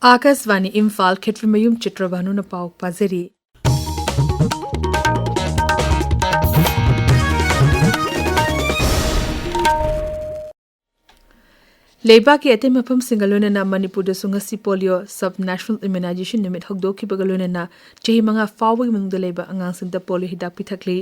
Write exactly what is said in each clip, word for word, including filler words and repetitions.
ꯑꯥꯀꯥꯁꯕꯥꯅꯤ ꯏꯝꯐꯥꯜ, ꯈꯦꯇ꯭ꯔꯤꯃꯌꯨꯝ ꯆꯤꯇ꯭ꯔꯚꯥꯅꯨꯅ ꯄꯥꯎ ꯄꯥꯖꯔꯤ꯫ ꯂꯩꯕꯥꯛꯀꯤ ꯑꯇꯩ ꯃꯐꯝꯁꯤꯡꯒ ꯂꯣꯏꯅꯅ ꯃꯅꯤꯄꯨꯔꯗꯁꯨ ꯉꯁꯤ ꯄꯣꯂꯤꯑꯣ ꯁꯕ ꯅꯦꯁꯅꯦꯜ ꯏꯝꯌꯨꯅꯥꯏꯖꯦꯁꯟ ꯅꯨꯃꯤꯠ ꯍꯧꯗꯣꯛꯈꯤꯕꯒ ꯂꯣꯏꯅꯅ ꯆꯍꯤ ꯃꯉꯥ ꯐꯥꯎꯕꯒꯤ ꯃꯅꯨꯡꯗ ꯂꯩꯕ ꯑꯉꯥꯡꯁꯤꯡꯗ ꯄꯣꯂꯤꯑꯣ ꯍꯤꯗꯥꯛ ꯄꯤꯊꯛꯂꯤ꯫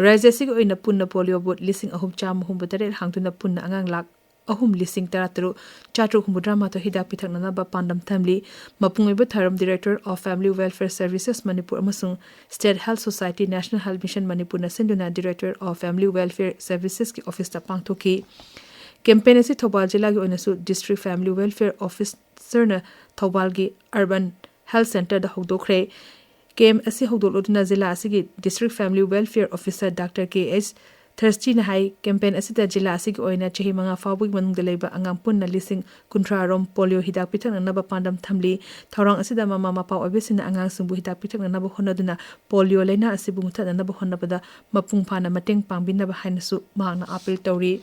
ꯔꯥꯖ꯭ꯌ ꯑꯁꯤꯒꯤ ꯑꯣꯏꯅ ꯄꯨꯟꯅ ꯄꯣꯂꯤꯑꯣ ꯕꯨꯠ ꯂꯤꯁꯤꯡ ꯑꯍꯨꯝ ꯆꯥꯝꯃ ꯍꯨꯝꯐꯨ ꯇꯔꯦꯠ ꯍꯥꯡꯗꯨꯅ ꯄꯨꯟꯅ ꯑꯉꯥꯡ ꯂꯥꯈ ꯑꯍꯨꯝ ꯂꯤꯁꯤꯡ ꯇꯔꯥ ꯇꯔꯨꯛ ꯆꯥꯇ꯭ꯔꯨꯛ ꯍꯨꯝꯐꯨꯇꯔꯥ ꯃꯥꯊꯣꯏ ꯍꯤꯗꯥꯛ ꯄꯤꯊꯛꯅꯅꯕ ꯄꯥꯟꯗꯝ ꯊꯝꯂꯤ꯫ ꯃꯄꯨꯡ ꯑꯣꯏꯕ ꯊꯧꯔꯝ Director of Family Welfare Services Manipur ꯑꯃꯁꯨꯡ State Health Society National Health Mission ꯃꯅꯤꯄꯨꯔꯅ ꯁꯤꯟꯗꯨꯅ Director of Family Welfare Servicesꯀꯤ ꯑꯣꯐꯤꯁꯇ ꯄꯥꯡꯊꯣꯛꯈꯤ꯫ ꯀꯦꯝꯄꯦꯟ ꯑꯁꯤ ꯊꯧꯕꯥꯜ ꯖꯤꯂꯥꯒꯤ ꯑꯣꯏꯅꯁꯨ District Family Welfare Officerꯅ ꯊꯧꯕꯥꯜꯒꯤ Urban Health Centreꯗ ꯍꯧꯗꯣꯛꯈ꯭ꯔꯦ꯫ ꯀꯦꯝꯞ ꯑꯁꯤ ꯍꯧꯗꯣꯛꯂꯗꯨꯅ ꯖꯤꯂꯥ ꯑꯁꯤꯒꯤ District Family Welfare Officer Doctor K H ꯊꯔꯁꯇꯤꯅ ꯍꯥꯏ, ꯀꯦꯝꯄꯦꯟ ꯑꯁꯤꯗ ꯖꯤꯂꯥ ꯑꯁꯤꯒꯤ ꯑꯣꯏꯅ ꯆꯍꯤ ꯃꯉꯥ ꯐꯥꯎꯕꯒꯤ ꯃꯅꯨꯡꯗ ꯂꯩꯕ ꯑꯉꯥꯡ ꯄꯨꯟꯅ ꯂꯤꯁꯤꯡ ꯀꯨꯟꯊ꯭ꯔꯥ ꯔꯣꯝ ꯄꯣꯂꯤꯑꯣ ꯍꯤꯗꯥꯛ ꯄꯤꯊꯛꯅꯅꯕ ꯄꯥꯟꯗꯝ ꯊꯝꯂꯤ꯫ ꯊꯧꯔꯥꯡ ꯑꯁꯤꯗ ꯃꯃꯥ ꯃꯄꯥ ꯑꯣꯏꯕꯁꯤꯡꯅ ꯑꯉꯥꯡꯁꯤꯡꯕꯨ ꯍꯤꯗꯥꯛ ꯄꯤꯊꯛꯅꯅꯕ ꯍꯣꯠꯅꯗꯨꯅ ꯄꯣꯂꯤꯑꯣ ꯂꯥꯏꯅꯥ ꯑꯁꯤꯕꯨ ꯃꯨꯊꯠꯅꯅꯕ ꯍꯣꯠꯅꯕꯗ ꯃꯄꯨꯡ ꯐꯥꯅ ꯃꯇꯦꯡ ꯄꯥꯡꯕꯤꯅꯕ ꯍꯥꯏꯅꯁꯨ ꯃꯍꯥꯛꯅ ꯑꯥꯄꯤꯜ ꯇꯧꯔꯤ꯫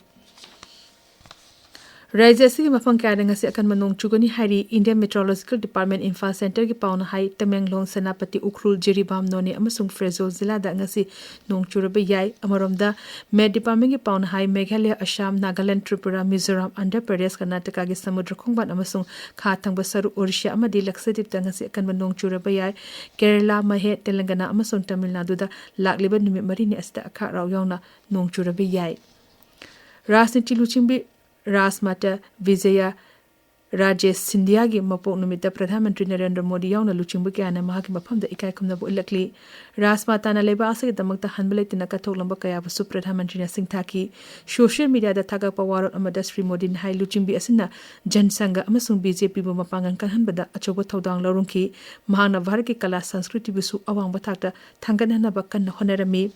ꯔꯥꯖ꯭ꯌ ꯑꯁꯤꯒꯤ ꯃꯐꯝ ꯀꯌꯥꯗ ꯉꯁꯤ ꯑꯀꯟꯕ ꯅꯣꯡ ꯆꯨꯒꯅꯤ ꯍꯥꯏꯔꯤ꯫ Indian Meteorological Department ꯏꯝꯐꯥꯜ ꯁꯦꯟꯇꯔꯒꯤ ꯄꯥꯎꯅ ꯍꯥꯏ, ꯇꯃꯦꯡꯂꯣꯡ, ꯁꯦꯅꯥꯄꯇꯤ, ꯎꯈ꯭ꯔꯨꯜ, ꯖꯤꯔꯤꯕꯥꯝ, ꯅꯣꯅꯦ ꯑꯃꯁꯨꯡ ꯐ꯭ꯔꯦꯖꯣꯜ ꯖꯤꯂꯥꯗ ꯉꯁꯤ ꯅꯣꯡ ꯆꯨꯔꯕ ꯌꯥꯏ꯫ ꯑꯃꯔꯣꯝꯗ, ꯃꯦꯠ ꯗꯤꯄꯥꯔꯠꯃꯦꯟꯒꯤ ꯄꯥꯎꯅ ꯍꯥꯏ, ꯃꯦꯘꯥꯂꯌ, ꯑꯁꯥꯝ, ꯅꯥꯒꯥꯂꯦꯟ, ꯇ꯭ꯔꯤꯄꯨꯔꯥ, ꯃꯤꯖꯣꯔꯥꯝ, ꯑꯟꯙ꯭ꯔ ꯄ꯭ꯔꯗꯦꯁ, ꯀꯔꯅꯥꯇꯀꯥꯒꯤ ꯁꯃꯨꯗ꯭ꯔ ꯈꯣꯡꯕꯥꯟ ꯑꯃꯁꯨꯡ ꯈꯥ ꯊꯪꯕ ꯁꯔꯨꯛ, ꯑꯣꯔꯤꯁꯥ ꯑꯃꯗꯤ ꯂꯛꯁꯗꯤꯞꯇ ꯉꯁꯤ ꯑꯀꯟꯕ ꯅꯣꯡ ꯆꯨꯔꯕ ꯌꯥꯏ꯫ ꯀꯦꯔꯂꯥ, ꯃꯍꯦ, ꯇꯦꯂꯪꯒꯅꯥ ꯑꯃꯁꯨꯡ ꯇꯥꯃꯤꯜ ꯅꯥꯗꯨꯗ ꯂꯥꯛꯂꯤꯕ ꯅꯨꯃꯤꯠ ꯃꯔꯤꯅꯤ ꯑꯁꯤꯗ ꯑꯈꯥꯛ ꯑꯔꯥꯎ ꯌꯥꯎꯅ ꯅꯣꯡ ꯆꯨꯔꯕ ꯌꯥꯏ꯫ ꯔꯥꯖꯅꯤꯇꯤ ꯂꯨꯆꯤꯡꯕꯤ ꯔꯥꯖꯃꯥꯇꯥ ꯕꯤꯖꯌ ꯔꯥꯖꯦ ꯁꯤꯟꯙꯤꯌꯥꯒꯤ ꯃꯄꯣꯛ ꯅꯨꯃꯤꯠꯇ ꯄ꯭ꯔꯙꯥꯟ ꯃꯟꯇ꯭ꯔꯤ ꯅꯔꯦꯟꯗ꯭ꯔ ꯃꯣꯗꯤ ꯌꯥꯎꯅ ꯂꯨꯆꯤꯡꯕ ꯀꯌꯥꯅ ꯃꯍꯥꯛꯀꯤ ꯃꯐꯝꯗ ꯏꯀꯥꯏ ꯈꯨꯝꯅꯕ ꯎꯠꯂꯛꯂꯤ꯫ ꯔꯥꯖꯃꯥꯇꯥꯅ ꯂꯩꯕꯥꯛ ꯑꯁꯤꯒꯤꯗꯃꯛꯇ ꯍꯟꯕ ꯂꯩꯇꯅ ꯀꯠꯊꯣꯛꯂꯝꯕ ꯀꯌꯥꯕꯨꯁꯨ ꯄ꯭ꯔꯙꯥꯟ ꯃꯟꯇ꯭ꯔꯤꯅ ꯁꯤꯡꯊꯥꯈꯤ꯫ ꯁꯣꯁꯤꯌꯦꯜ ꯃꯤꯗꯤꯌꯥꯗ ꯊꯥꯒꯠꯄ ꯋꯥꯔꯣꯜ ꯑꯃꯗ ꯁ꯭ꯔꯤ ꯃꯣꯗꯤꯅ ꯍꯥꯏ, ꯂꯨꯆꯤꯡꯕꯤ ꯑꯁꯤꯅ ꯖꯟ ꯁꯪꯘ ꯑꯃꯁꯨꯡ ꯕꯤ ꯖꯦ ꯄꯤꯕꯨ ꯃꯄꯥꯡꯒꯜ ꯀꯟꯍꯟꯕꯗ ꯑꯆꯧꯕ ꯊꯧꯗꯥꯡ ꯂꯧꯔꯝꯈꯤ꯫ ꯃꯍꯥꯛꯅ ꯚꯥꯔꯠꯀꯤ ꯀꯂꯥ ꯁꯪꯁꯀ꯭ꯔꯤꯇꯤꯕꯨꯁꯨ ꯑꯋꯥꯡꯕ ꯊꯥꯛꯇ ꯊꯥꯡꯒꯠꯅꯅꯕ ꯀꯟꯅ ꯍꯣꯠꯅꯔꯝꯃꯤ꯫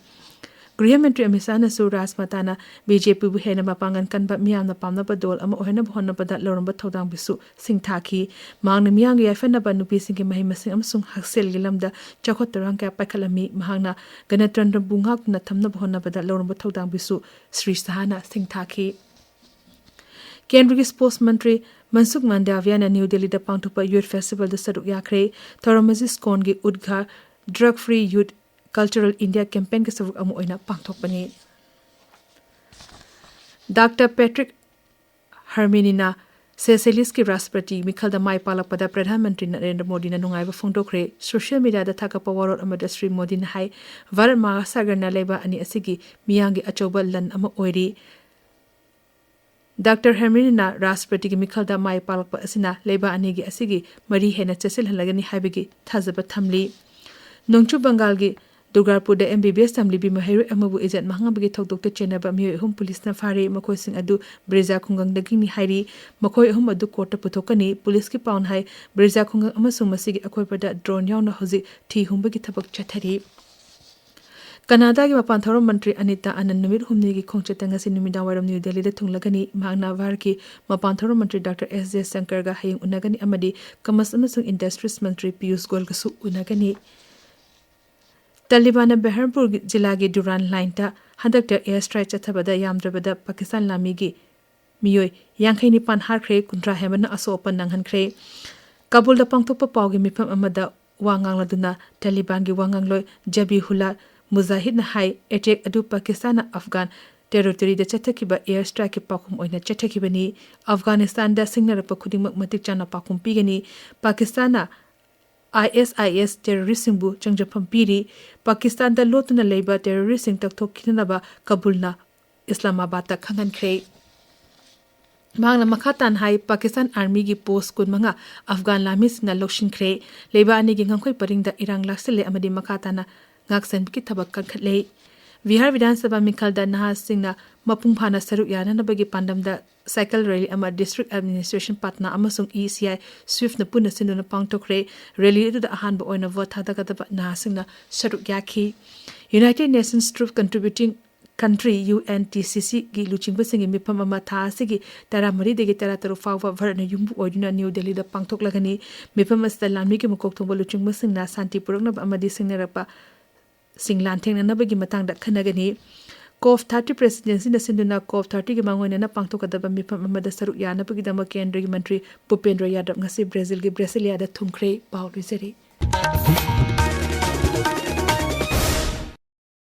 ꯒ꯭ꯔꯤꯍ ꯃꯟꯇ꯭ꯔꯤ ꯑꯃꯤꯠ ꯁꯥꯍꯅꯁꯨ ꯔꯥꯖꯃꯥꯇꯥꯅ ꯕꯤ ꯖꯦ ꯄꯤꯕꯨ ꯍꯦꯟꯅ ꯃꯄꯥꯡꯒꯜ ꯀꯟꯕ, ꯃꯤꯌꯥꯝꯅ ꯄꯥꯝꯅꯕ ꯗꯣꯜ ꯑꯃ ꯑꯣꯏꯍꯟꯅꯕ ꯍꯣꯠꯅꯕꯗ ꯂꯧꯔꯝꯕ ꯊꯧꯗꯥꯡꯕꯨꯁꯨ ꯁꯤꯡꯊꯥꯈꯤ꯫ ꯃꯍꯥꯛꯅ ꯃꯤꯌꯥꯝꯒꯤ ꯌꯥꯏꯐꯅꯕ, ꯅꯨꯄꯤꯁꯤꯡꯒꯤ ꯃꯍꯩ ꯃꯁꯤꯡ ꯑꯃꯁꯨꯡ ꯍꯛꯁꯦꯜꯒꯤ ꯂꯝꯗ ꯆꯥꯎꯈꯠ ꯊꯧꯔꯥꯡ ꯀꯌꯥ ꯄꯥꯏꯈꯠꯂꯝꯃꯤ꯫ ꯃꯍꯥꯛꯅ ꯒꯅꯇꯟꯇ꯭ꯔꯕꯨ ꯉꯥꯛꯇꯨꯅ ꯊꯝꯅꯕ ꯍꯣꯠꯅꯕꯗ ꯂꯧꯔꯝꯕ ꯊꯧꯗꯥꯡꯕꯨꯁꯨ ꯁ꯭ꯔꯤ ꯁꯥꯍꯅ ꯁꯤꯡꯊꯥꯈꯤ꯫ ꯀꯦꯟꯗ꯭ꯔꯒꯤ ꯁ꯭ꯄꯣꯔꯠꯁ ꯃꯟꯇ꯭ꯔꯤ ꯃꯟꯁꯨꯈ ꯃꯥꯟꯗꯥꯚꯤꯌꯥꯅ ꯅ꯭ꯌꯨ ꯗꯦꯜꯂꯤꯗ ꯄꯥꯡꯊꯣꯛꯄ ꯌꯨꯊ ꯐꯦꯁꯇꯤꯚꯦꯜꯗ ꯁꯔꯨꯛ ꯌꯥꯈ꯭ꯔꯦ꯫ ꯊꯧꯔꯝ ꯑꯁꯤ ꯁ꯭ꯀꯣꯟꯒꯤ ꯎꯗꯒꯥ drug free youth cultural India ꯀꯦꯝꯄꯦꯟꯒꯤ ꯁꯔꯨꯛ ꯑꯃ ꯑꯣꯏꯅ ꯄꯥꯡꯊꯣꯛꯄꯅꯤ꯫ ꯗꯥꯛꯇꯔ ꯄꯦꯇ꯭ꯔꯤꯛ ꯍꯔꯃꯤꯅꯤꯅ ꯁꯦꯁꯦꯂꯤꯁꯀꯤ ꯔꯥꯁꯇ꯭ꯔꯄꯇꯤ ꯃꯤꯈꯜꯗ ꯃꯥꯏ ꯄꯥꯛꯂꯛꯄꯗ ꯄ꯭ꯔꯙꯥꯟ ꯃꯟꯇ꯭ꯔꯤ ꯅꯔꯦꯟꯗ꯭ꯔ ꯃꯣꯗꯤꯅ ꯅꯨꯡꯉꯥꯏꯕ ꯐꯣꯡꯗꯣꯛꯈ꯭ꯔꯦ꯫ ꯁꯣꯁꯤꯌꯦꯜ ꯃꯤꯗꯤꯌꯥꯗ ꯊꯥꯒꯠꯄ ꯋꯥꯔꯣꯜ ꯑꯃꯗ ꯁ꯭ꯔꯤ ꯃꯣꯗꯤꯅ ꯍꯥꯏ, ꯚꯥꯔꯠ ꯃꯍꯥꯁꯥꯒꯔꯅ ꯂꯩꯕꯥꯛ ꯑꯅꯤ ꯑꯁꯤꯒꯤ ꯃꯤꯌꯥꯝꯒꯤ ꯑꯆꯧꯕ ꯂꯟ ꯑꯃ ꯑꯣꯏꯔꯤ꯫ ꯗꯥꯛꯇꯔ ꯍꯔꯃꯤꯅꯤꯅ ꯔꯥꯁꯇ꯭ꯔꯄꯇꯤꯒꯤ ꯃꯤꯈꯜꯗ ꯃꯥꯏ ꯄꯥꯛꯂꯛꯄ ꯑꯁꯤꯅ ꯂꯩꯕꯥꯛ ꯑꯅꯤꯒꯤ ꯑꯁꯤꯒꯤ ꯃꯔꯤ ꯍꯦꯟꯅ ꯆꯦꯠꯁꯤꯜꯍꯜꯂꯒꯅꯤ ꯍꯥꯏꯕꯒꯤ ꯊꯥꯖꯕ ꯊꯝꯂꯤ꯫ ꯅꯣꯡꯆꯨꯞ ꯕꯪꯒꯥꯜꯒꯤ ꯗꯨꯔꯒꯥꯄꯨꯔꯗ ꯑꯦꯝ ꯕꯤ ꯕꯤ ꯑꯦꯁ ꯇꯝꯂꯤꯕꯤ ꯃꯍꯩꯔꯣꯏ ꯑꯃꯕꯨ ꯏꯖꯠ ꯃꯥꯡꯍꯟꯕꯒꯤ ꯊꯧꯗꯣꯛꯇ ꯆꯦꯟꯅꯕ ꯃꯤꯑꯣꯏ ꯑꯍꯨꯝ ꯄꯨꯂꯤꯁꯅ ꯐꯥꯔꯦ꯫ ꯃꯈꯣꯏꯁꯤꯡ ꯑꯗꯨ ꯕ꯭ꯔꯤꯖꯥ ꯈꯨꯡꯒꯪꯗꯒꯤꯅꯤ ꯍꯥꯏꯔꯤ꯫ ꯃꯈꯣꯏ ꯑꯍꯨꯝ ꯑꯗꯨ ꯀꯣꯔꯠꯇ ꯄꯨꯊꯣꯛꯀꯅꯤ꯫ ꯄꯨꯂꯤꯁꯀꯤ ꯄꯥꯎꯅ ꯍꯥꯏ, ꯕ꯭ꯔꯤꯖꯥ ꯈꯨꯡꯒꯪ ꯑꯃꯁꯨꯡ ꯃꯁꯤꯒꯤ ꯑꯀꯣꯏꯕꯗ ꯗ꯭ꯔꯣꯟ ꯌꯥꯎꯅ ꯍꯧꯖꯤꯛ ꯊꯤ ꯍꯨꯝꯕꯒꯤ ꯊꯕꯛ ꯆꯠꯊꯔꯤ꯫ ꯀꯅꯥꯗꯥꯒꯤ ꯃꯄꯥꯟ ꯊꯧꯔꯝ ꯃꯟꯇ꯭ꯔꯤ ꯑꯅꯤꯇꯥ ꯑꯥꯅꯟꯗ ꯅꯨꯃꯤꯠ ꯍꯨꯝꯅꯤꯒꯤ ꯈꯣꯡꯆꯠꯇ ꯉꯁꯤ ꯅꯨꯃꯤꯗꯥꯡꯋꯥꯏꯔꯝ ꯅ꯭ꯌꯨ ꯗꯦꯜꯂꯤꯗ ꯊꯨꯡꯂꯒꯅꯤ꯫ ꯃꯍꯥꯛꯅ ꯚꯥꯔꯠꯀꯤ ꯃꯄꯥꯟ ꯊꯧꯔꯝ ꯃꯟꯇ꯭ꯔꯤ ꯗꯥꯛꯇꯔ ꯑꯦꯁ ꯖꯌꯁꯪꯀꯔꯒ ꯍꯌꯦꯡ ꯎꯅꯒꯅꯤ ꯑꯃꯗꯤ ꯀꯃꯔꯁ ꯑꯃꯁꯨꯡ ꯏꯟꯗꯁꯇ꯭ꯔꯤꯁ ꯃꯟꯇ꯭ꯔꯤ ꯄꯤꯌꯨꯁ ꯒꯣꯌꯜꯒꯁꯨ ꯎꯅꯒꯅꯤ꯫ ꯇꯥꯂꯤꯕꯥꯟꯅ ꯕꯦꯍꯔꯝꯄꯨꯔ ꯖꯤꯂꯥꯒꯤ ꯗꯨꯔꯥꯟ ꯂꯥꯏꯟꯗ ꯍꯟꯗꯛꯇ ꯑꯦꯌꯔ ꯁ꯭ꯇ꯭ꯔꯥꯏꯛ ꯆꯠꯊꯕꯗ ꯌꯥꯝꯗ꯭ꯔꯕꯗ ꯄꯥꯀꯤꯁꯇꯥꯟ ꯂꯥꯟꯃꯤꯒꯤ ꯃꯤꯑꯣꯏ ꯌꯥꯡꯈꯩ ꯅꯤꯄꯥꯟ ꯍꯥꯠꯈ꯭ꯔꯦ, ꯀꯨꯟꯊ꯭ꯔꯥ ꯍꯦꯟꯕꯅ ꯑꯁꯣꯛ ꯑꯄꯟ ꯅꯪꯍꯟꯈ꯭ꯔꯦ꯫ ꯀꯥꯕꯨꯜꯗ ꯄꯥꯡꯊꯣꯛꯄ ꯄꯥꯎꯒꯤ ꯃꯤꯐꯝ ꯑꯃꯗ ꯋꯥ ꯉꯥꯡꯂꯗꯨꯅ ꯇꯥꯂꯤꯕꯥꯟꯒꯤ ꯋꯥ ꯉꯥꯡꯂꯣꯏ ꯖꯕꯤꯍꯨꯜꯂꯥ ꯃꯨꯖꯥꯍꯤꯗꯅ ꯍꯥꯏ, ꯑꯦꯇꯦꯛ ꯑꯗꯨ ꯄꯥꯀꯤꯁꯇꯥꯟꯅ ꯑꯐꯒꯥꯟ ꯇꯦꯔꯤꯇꯣꯔꯤꯗ ꯆꯠꯊꯈꯤꯕ ꯑꯦꯌꯔ ꯁ꯭ꯇ꯭ꯔꯥꯏꯛꯀꯤ ꯄꯥꯎꯈꯨꯝ ꯑꯣꯏꯅ ꯆꯠꯊꯈꯤꯕꯅꯤ꯫ ꯑꯐꯒꯥꯅꯤꯁꯇꯥꯟꯗ ꯁꯤꯡꯅꯔꯛꯄ ꯈꯨꯗꯤꯡꯃꯛ ꯃꯇꯤꯛ ꯆꯥꯅ ꯄꯥꯎꯈꯨꯝ ꯄꯤꯒꯅꯤ꯫ ꯄꯥꯀꯤꯁꯇꯥꯟꯅ ꯑꯥꯏ ꯑꯦꯁ ꯑꯥꯏ ꯑꯦꯁ ꯇꯦꯔꯣꯔꯤꯁ꯭ꯠꯁꯤꯡꯕꯨ ꯆꯪꯖꯐꯝ ꯄꯤꯔꯤ꯫ ꯄꯥꯀꯤꯁꯇꯥꯟꯗ ꯂꯣꯠꯇꯨꯅ ꯂꯩꯕ ꯇꯦꯔꯣꯔꯤꯁ꯭ꯠꯁꯤꯡ ꯇꯛꯊꯣꯛꯈꯤꯅꯅꯕ ꯀꯥꯕꯨꯜꯅ ꯏꯁꯂꯥꯃꯥꯕꯥꯗꯇ ꯈꯪꯍꯟꯈ꯭ꯔꯦ꯫ ꯃꯍꯥꯛꯅ ꯃꯈꯥ ꯇꯥꯅ ꯍꯥꯏ, ꯄꯥꯀꯤꯁꯇꯥꯟ ꯑꯥꯔꯃꯤꯒꯤ ꯄꯣꯁ꯭ꯠ ꯀꯨꯟꯃꯉꯥ ꯑꯐꯒꯥꯟ ꯂꯥꯟꯃꯤꯁꯤꯡꯅ ꯂꯧꯁꯤꯟꯈ꯭ꯔꯦ꯫ ꯂꯩꯕꯥꯛ ꯑꯅꯤꯒꯤ ꯉꯝꯈꯩ ꯄꯔꯤꯡꯗ ꯏꯔꯥꯡ ꯂꯥꯛꯁꯤꯜꯂꯦ ꯑꯃꯗꯤ ꯃꯈꯥ ꯇꯥꯅ ꯉꯥꯛꯁꯦꯟꯕꯒꯤ ꯊꯕꯛ ꯀꯟꯈꯠꯂꯦ꯫ ꯕꯤꯍꯥꯔ ꯕꯤꯙꯥꯟ ꯁꯚꯥ ꯃꯤꯈꯜꯗ ꯅꯍꯥꯁꯤꯡꯅ ꯃꯄꯨꯡ ꯐꯥꯅ ꯁꯔꯨꯛ ꯌꯥꯅꯅꯕꯒꯤ ꯄꯥꯟꯗꯝꯗ ꯁꯥꯏꯀꯜ ꯔꯦꯂꯤ ꯑꯃ ꯗꯤꯁꯇ꯭ꯔꯤꯛ ꯑꯦꯗꯃꯤꯅꯤꯁꯇ꯭ꯔꯦꯁꯟ ꯄꯥꯠꯅꯥ ꯑꯃꯁꯨꯡ ꯏ ꯁꯤ ꯑꯥꯏ ꯁ꯭ꯋꯤꯐꯅ ꯄꯨꯟꯅ ꯁꯤꯟꯗꯨꯅ ꯄꯥꯡꯊꯣꯛꯈ꯭ꯔꯦ꯫ ꯔꯦꯂꯤ ꯑꯗꯨꯗ ꯑꯍꯥꯟꯕ ꯑꯣꯏꯅ ꯚꯣꯠ ꯊꯥꯗꯒꯗꯕ ꯅꯍꯥꯁꯤꯡꯅ ꯁꯔꯨꯛ ꯌꯥꯈꯤ꯫ United nations troop contributing country, U N T C ꯁꯤꯒꯤ ꯂꯨꯆꯤꯡꯕꯁꯤꯡꯒꯤ ꯃꯤꯐꯝ ꯑꯃ ꯊꯥ ꯑꯁꯤꯒꯤ ꯇꯔꯥꯃꯔꯤꯗꯒꯤ ꯇꯔꯥꯇꯔꯨꯛ ꯐꯥꯎꯕ ꯚꯥꯔꯠꯅ ꯌꯨꯝꯕꯨ ꯑꯣꯏꯗꯨꯅ ꯅ꯭ꯌꯨ ꯗꯦꯜꯂꯤꯗ ꯄꯥꯡꯊꯣꯛꯂꯒꯅꯤ꯫ ꯃꯤꯐꯝ ꯑꯁꯤꯗ ꯂꯥꯟꯃꯤꯒꯤ ꯃꯀꯣꯛ ꯊꯣꯡꯕ ꯂꯨꯆꯤꯡꯕꯁꯤꯡꯅ ꯁꯥꯟꯇꯤ ꯄꯨꯔꯛꯅꯕ ꯑꯃꯗꯤ ꯁꯤꯡꯅꯔꯛꯄ ꯁꯤꯡ ꯂꯥꯟꯊꯦꯡꯅꯅꯕꯒꯤ ꯃꯇꯥꯡꯗ ꯈꯟꯅꯒꯅꯤ꯫ ꯀꯣꯞ ꯊꯥꯔꯇꯤ ꯄ꯭ꯔꯦꯁꯤꯗꯦꯟꯁꯤꯅ ꯁꯤꯟꯗꯨꯅ ꯀꯣꯞ ꯊꯥꯔꯇꯤꯒꯤ ꯃꯥꯡꯑꯣꯏꯅꯅ ꯄꯥꯡꯊꯣꯛꯀꯗꯕ ꯃꯤꯐꯝ ꯑꯃꯗ ꯁꯔꯨꯛ ꯌꯥꯅꯕꯒꯤꯗꯃꯛ ꯀꯦꯟꯗ꯭ꯔꯒꯤ ꯃꯟꯇ꯭ꯔꯤ ꯚꯨꯄꯦꯟꯗ꯭ꯔ ꯌꯥꯗꯕ ꯉꯁꯤ ꯕ꯭ꯔꯥꯖꯤꯜꯒꯤ ꯕ꯭ꯔꯦꯁꯤꯂꯤꯌꯥꯗ ꯊꯨꯡꯈ꯭ꯔꯦ꯫ ꯄꯥꯎ ꯂꯣꯏꯖꯔꯦ꯫